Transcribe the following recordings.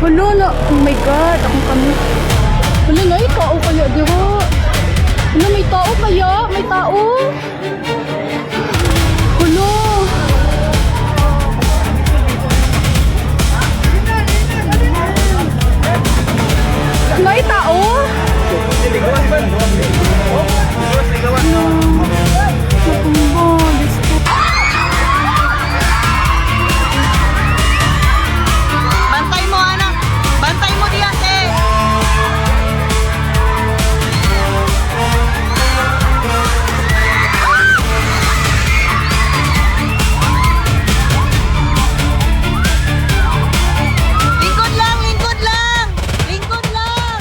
Hala na. Oh my God, akong kami. Hala na, tao kaya dira. Hala, may tao kaya? May tao? Hala. May tao? Hala. Natumba. Diyos ko. Bantay mo, anak. Bantay mo diyan, te. Lingkod lang, lingkod lang. Lingkod lang.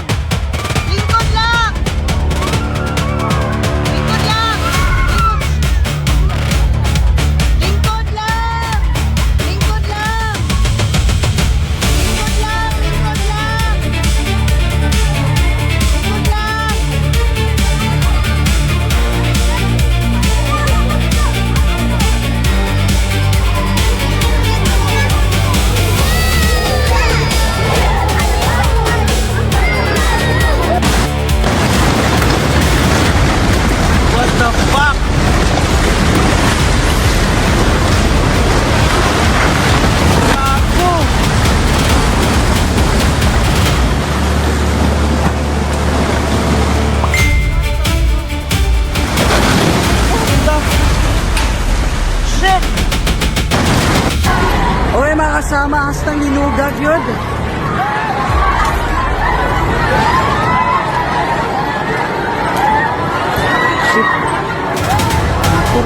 Lingkod lang. Lingkod lang. Lingkod. Lingkod lang. Lingkod lang. Lingkod lang, lingkod lang. Lingkod lang. What the fuck? Gago! What the shit? Okay, mga kasama, hastang linugag yun. Shit. Ako.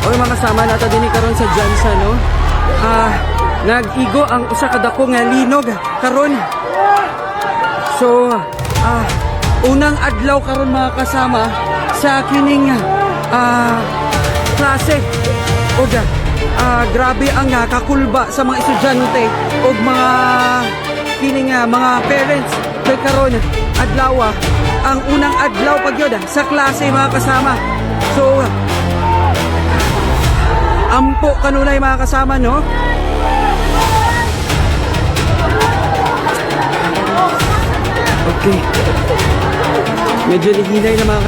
Okay, mga kasama, naa ta diri karon sa GenSan, no? Nag-igo ang usa ka dako nga linog karon. So, unang adlaw karon, mga kasama, sa kining klase. Og grabe ang kakulba sa mga estudyante og mga kining mga parents kay karon adlaw ang unang adlaw pag yun sa klase, mga kasama. So, ampo kanunay, mga kasama, no? Okay. Medyo nihinay na, mga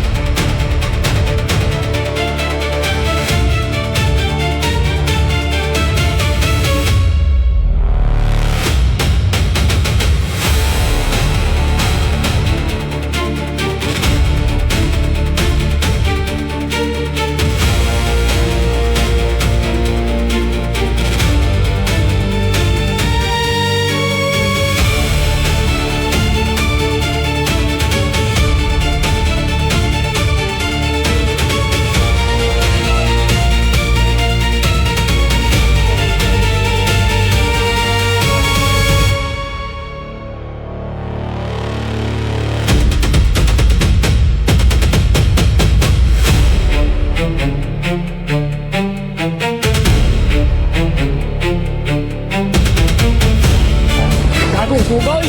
Gagong kuboy!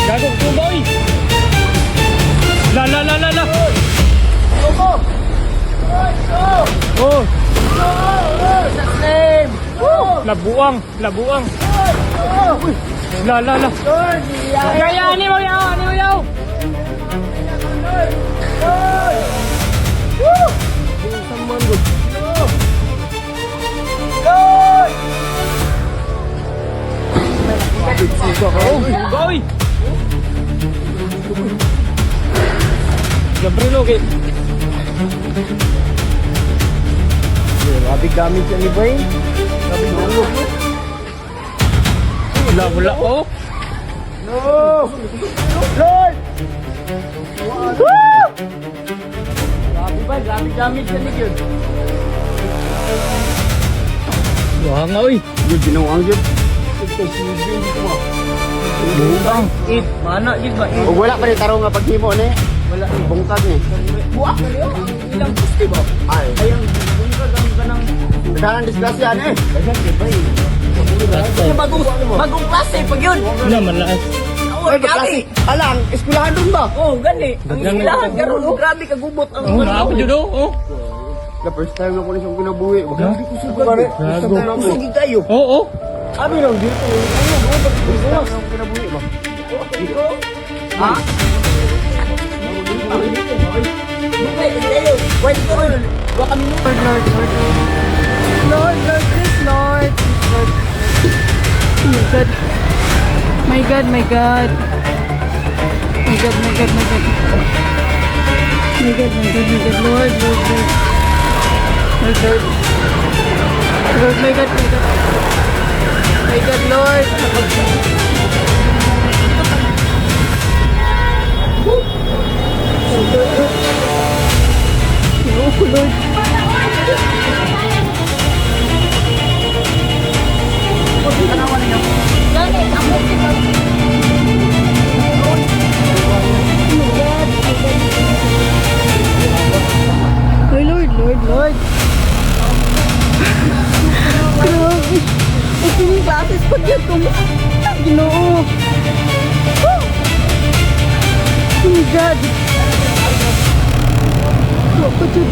Gagong kuboy! La la la la la! Oh! Labuang! Labuang! La la la! Kaya ani mo yaw! Ani mo yaw! Goy! Gabriel, okay. Grabe gamit yan ni Boy. Grabe dulo. Wala, wala. Oh! No! Lord! Woo! Grabe ba? Grabe gamit yan ni Gyud. Wah nga, oy. Gyud, binuang gyud. Buang. It, mana gid ba? Ug wala pa ni tarong nga paghimo ni. Wala bungkag ni. Buak na niyo. Ang ilang poste ba? Ay, Ay, ang bungkag ang kanang daghan disgrasya ni. Bagong, bagong klase pag yun. Na malaas. Oh, Ay, grabe. klase. Alang, eskwelahan dun ba? Oh, gani. Ang Daghang eskwelahan karon, oh, grabe kagubot ang Oh, naa pa jud oh. Oh. The first time ako ni siyang kinabuhi. Grabe ko sugad. Kusog kayo. Oo. Abi lang dito. Ano, first time ako kinabuhi ba? Ha? Lord, Lord, Lord. Lord, Lord, please, Lord. Lord. Oh my God. My God, my God. My God, my God, my God. My God, my God, my God. Lord, Lord, Lord. Lord, Lord. Lord, my God, my God. My God, Lord. Lord, Lord. Oh, Lord. Ay, Lord, Lord, Lord. Grabe. Opening classes pag yun. Kumusta? Ginoo. Oh my God. Oh, kutod.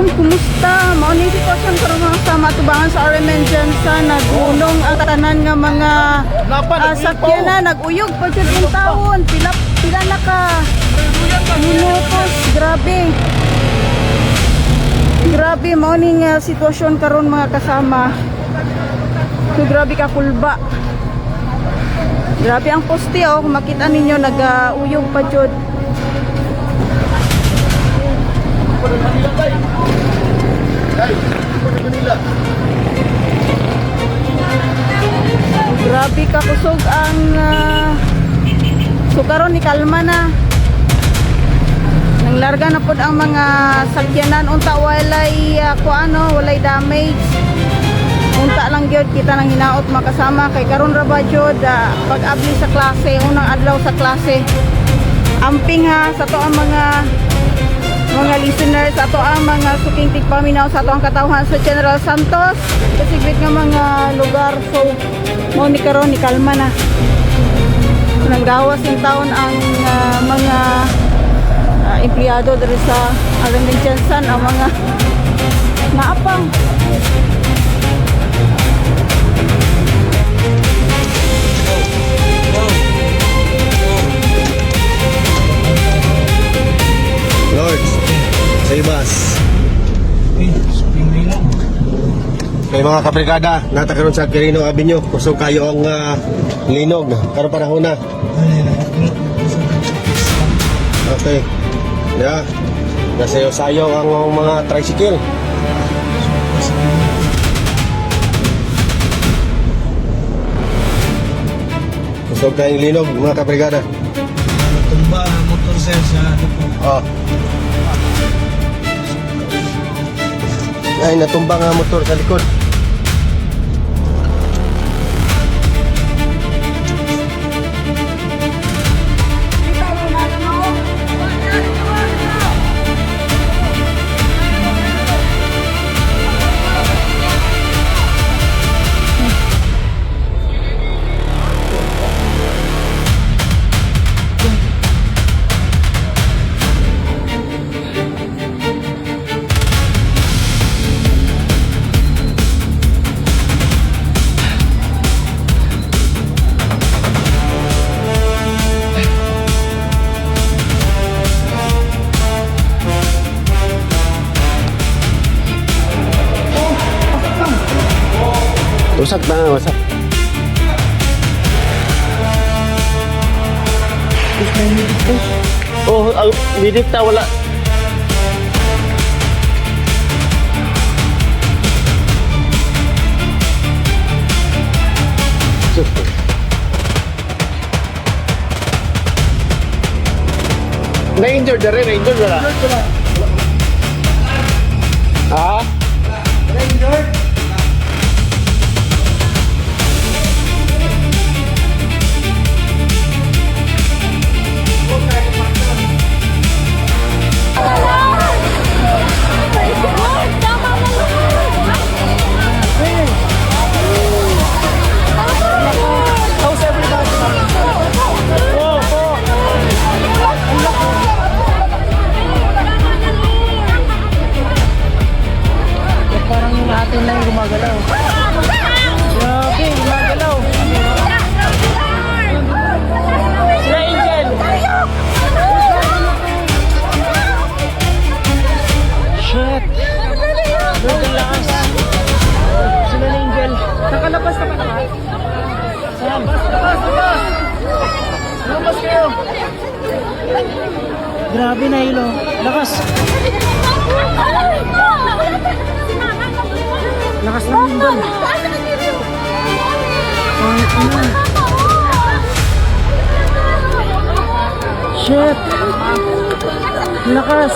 Uy, kumusta? Mao ni sitwasyon karon mga sama atubangan sa RMN Jensen, nagulong ang tanan nga mga sakyanan, naguyog pa jud ang taon. Pila pila na ka minutos, grabe. Grabe mao ni nga sitwasyon karon mga kasama. So grabe ka kulba. Grabe ang poste oh, kung makita ninyo nagauyog pa jud. Grabe ka kusog ang so karon ni kalma na. Nanglarga na pod ang mga sakyanan unta walay kuano, walay damage. Unta lang gyud kita nang hinaot makasama kay karon ra ba jud pag-abli sa klase, unang adlaw sa klase. Amping ha sa to ang mga listeners, ato ang mga suking tigpaminaw sa ato ang katawhan sa General Santos, kasigbit nga mga lugar. So mo ni karon ni kalma na. Nanggawas yung taon ang mga empleyado diri sa Alamin Jensen, ang mga naapang. Lord, save us. Kay mga kabrigada, nata karon sa Quirino Avenue, kusog kayo ang linog karon panahon na. Okay. Yeah. Nasayo-sayo ang mga tricycle. Kusog kayong linog, mga kabrigada. Tumba ang motor sir sa ano po. Oh. Ay, natumba nga motor sa likod. Usak na, usak. Oh, ang medic ta wala. Na-injured na rin, na-injured wala. Ha? Lumabas kayo! Grabe na ilo. Lakas! Lakas ng lindol. Ay, ano? Shit! Lakas!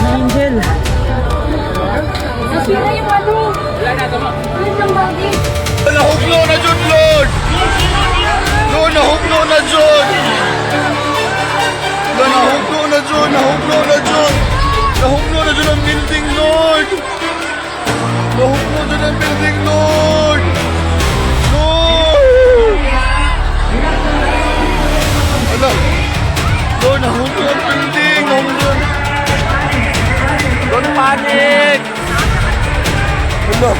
Na Angel! Nasira yung ano. Wala na. Nahugno na jud, Lord! Lord, nahugno na jud! Lord, nahugno na jud! Nahugno na jud! Nahugno na jud ang building, Lord! Nahugno jud ang building, Lord! Lord! Ala! Lord, nahugno ang building! Nahugno! Don't panic! Ala!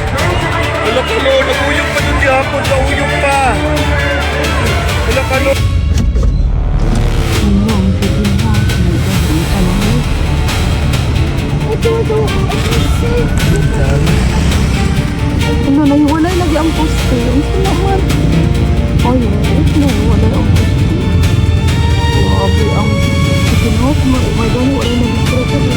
Wala ka, Lord. Naguyog pa dun gihapon. Nauyog pa. Wala ka, Lord. Ano, nahiwalay lagi ang poste. Ang naman. Ay, nahiwalay ang poste. Grabe ang itinok. May gani, wala na distress.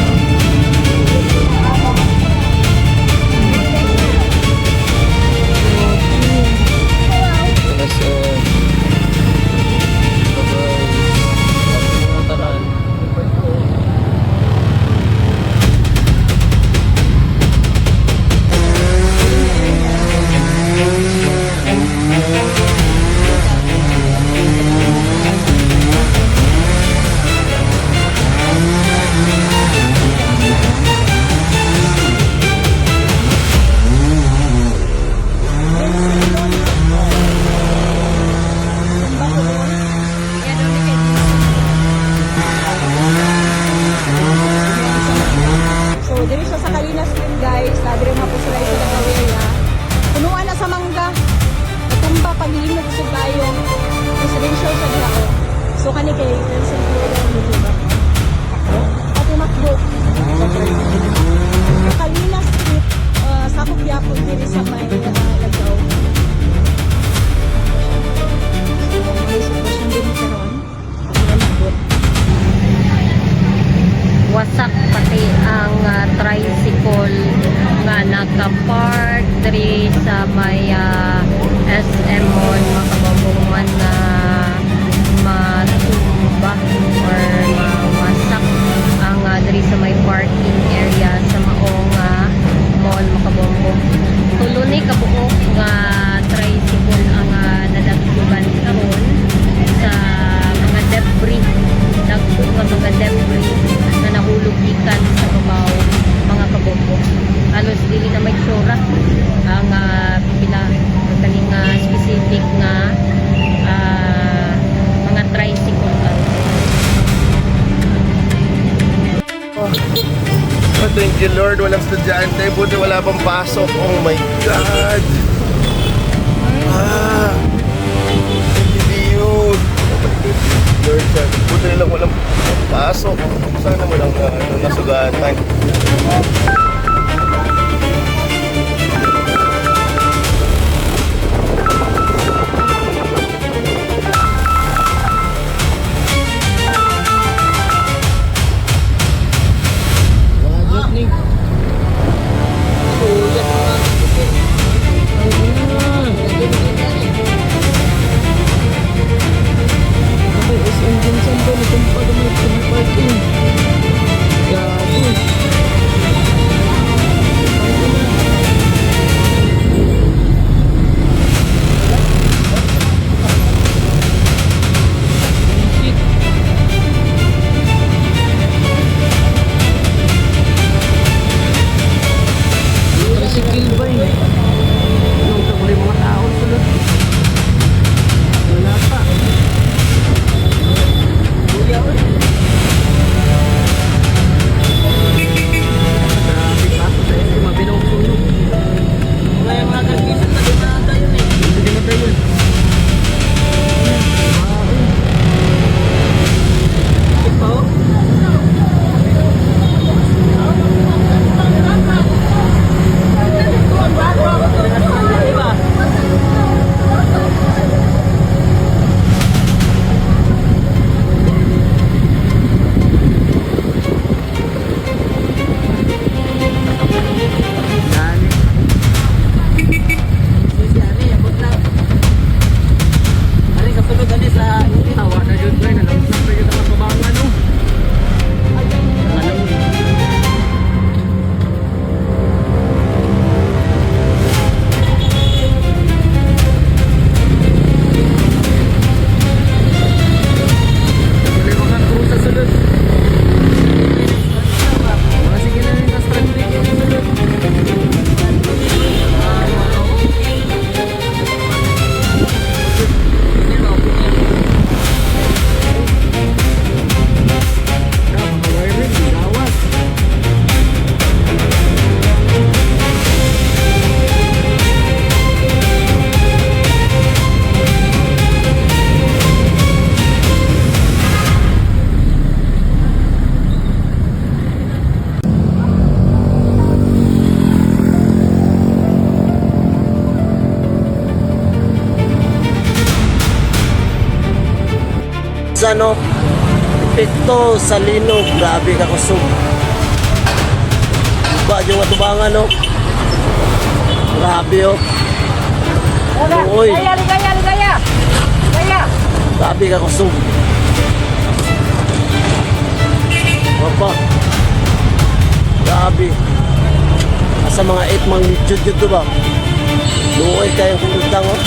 So, diri siya sa Kalina Street, guys. Diri nga po sila sa Lagaw area. Punuan na sa mangga. Natumba paglinog usog tayo. Residential siya diha ko. So kani kay Nelson Pura ang diba? Pati Macdo. Kalina Street, sakop yapon diri sa may Lagaw. So, may sitwasyon din karon. Ang Wasak pati ang tricycle nga naka-park diri sa may SM Mall, mga kababungan, na matumba or mawasak ang diri sa may parking area sa maong mall, mga kabombo. Tulo ni kabuok nga tricycle ang nadatguban karon sa mga debris, dagko nga mga debris na nahulog gikan sa babaw, mga kabombo. Halos dili na may tsura ang pila kaning specific nga mga tricycle karon. Oh, thank you, Lord. Walang estudyante. Buti wala pang pasok. Oh my God. Ah. Thank you, you. Oh my goodness, Lord. Buti na lang walang pasok. Sana walang nasugatan. Sa no, epekto sa linog, grabe ka kusog. Ba yung atubangan, no? Grabe, oh. Uy. Ligaya, ligaya! Ligaya! Grabe ka kusog. Opa. Grabe. Asa mga 8 magnitude yun to ba? Luoy kayo kung utang, oh.